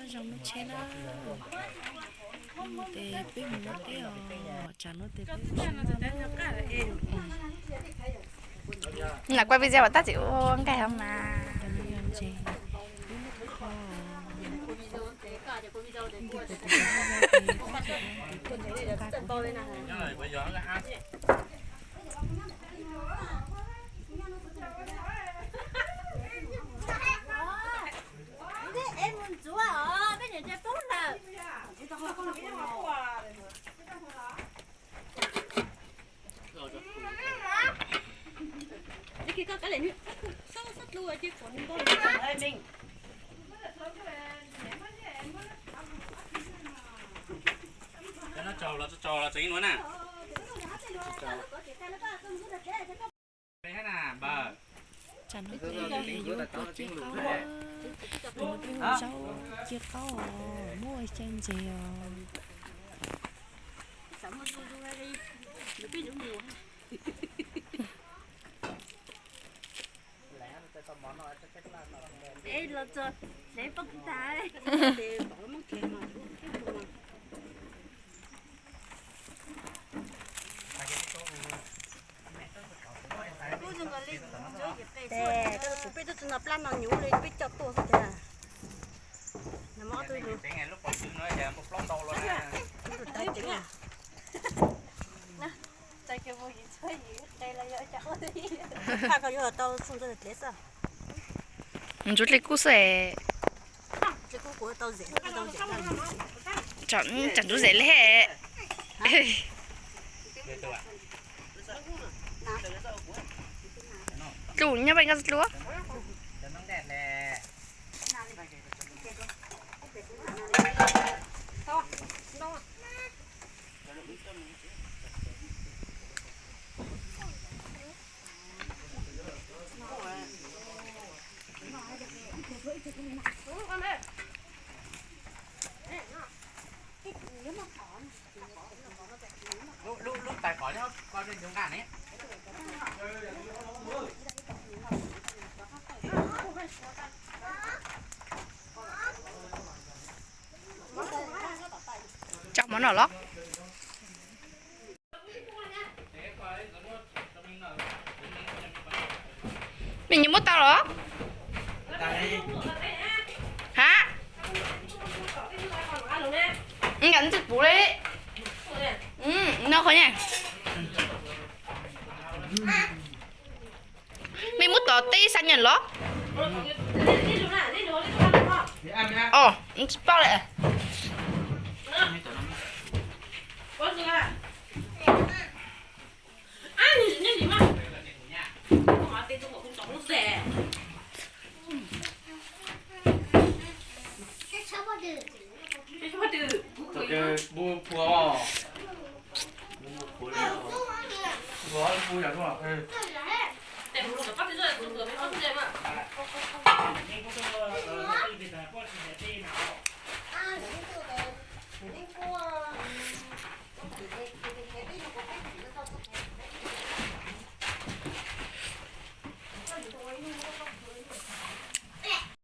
Zoo lub tsheb na, tes peb mus teb os, tsam no tes peb mus. Lam kuaj video mas tab sis ua nqaij hov mas. Tsaug los, tsaug los, tseem ib nuav na. Tsam no peb yuav tuaj ci qaub, peb ua zaub ci qaub os, muab ua xyaw ntses os. Tes, kuv peb tub tsi no plab no nyuv li peb coj tuaj xwb tiag. Nws muab ob tug lub, lub tawv ceev. Phaj koj yuav tau txug ntawd dlev xwb. Ntsuav dlej kub xwb es. Tsam ntsuav zem li. Dlub nyob peb nkoj dlub. Lub tais qom nyob ko ncu nqa ne. Tso mov no los. Mej nyias muab tau los? Hab, nkawd tsis pum li. No qhov ne. Mej muab tom teb xa nyeem los? Os, tsis paub li.